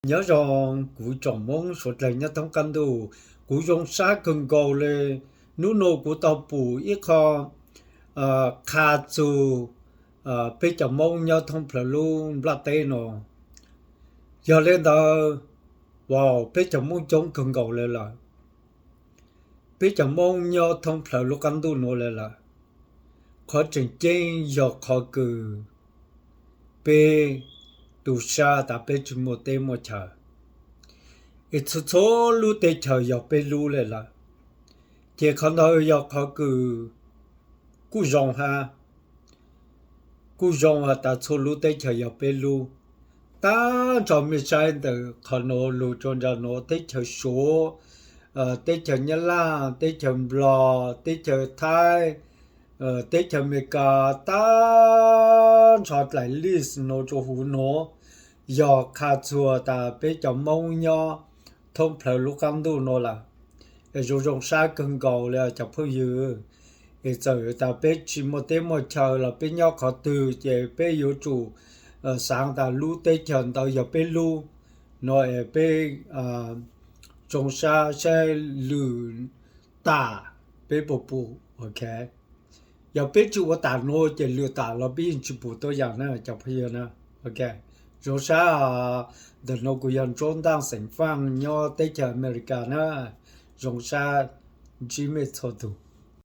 Nyob zoo kuv tsoom Hmoob suav dlawg nyob thoob qab ntuj, kuv zoo sab kawg nkaus le. Nub nua kuv tau pum ib qho qha txug peb cov Hmoob nyob thoob plawg lub nplaj teb no. Yog le ntawd, uas peb cov Hmoob coob kawg nkaus le lawm, peb cov Hmoob nyob thoob plawg lub qab ntuj nuav le lawm. Qhov tseem ceeb yog qhov kws peb tu sab tas peb tsi muaj teb muaj chaw, es txhua txhua lub teb chaws yog peb lub le lawm. Ces qhov ntawd yog qhov kws kuj zoo hab, kuj zoo has tas txhua lub teb chaws yog peb lub. Tag nrho mej saib ntawm qhov nuav lug rua nraag nuav, teb chaws Suav, teb chaws Nyab Laj, teb chaws Nplog, teb chaws Thaib, teb chaws Amelikas, tag nrho dlaim list nuav rua huv nuav, yog qha txug tas peb cov Hmoob nyob thoob plawg lub qab ntuj nuav lawm. Es zoo zoo sab kawg nkaus le cov phooj ywg. Es txawm tas peb tsi muaj teb muaj chaw los peb nyob qhov twg ces peb yuav tsum xaav tas lub teb chaws ntawd yog peb lub. Nuav es peb zoo sab saib lwm tam peb puas pum, ok. Yog peb tsi ua tam nuav ces lwm tam los peb yeej tsi pum tuab yaam na cov phooj ywg na. Ok, zoo sab, ntawm nuav kuv yog Ntsuab Ntaaj xeem Faaj nyob teb chaws Amelikas na. Zoo sab ntsib mej txhua tug.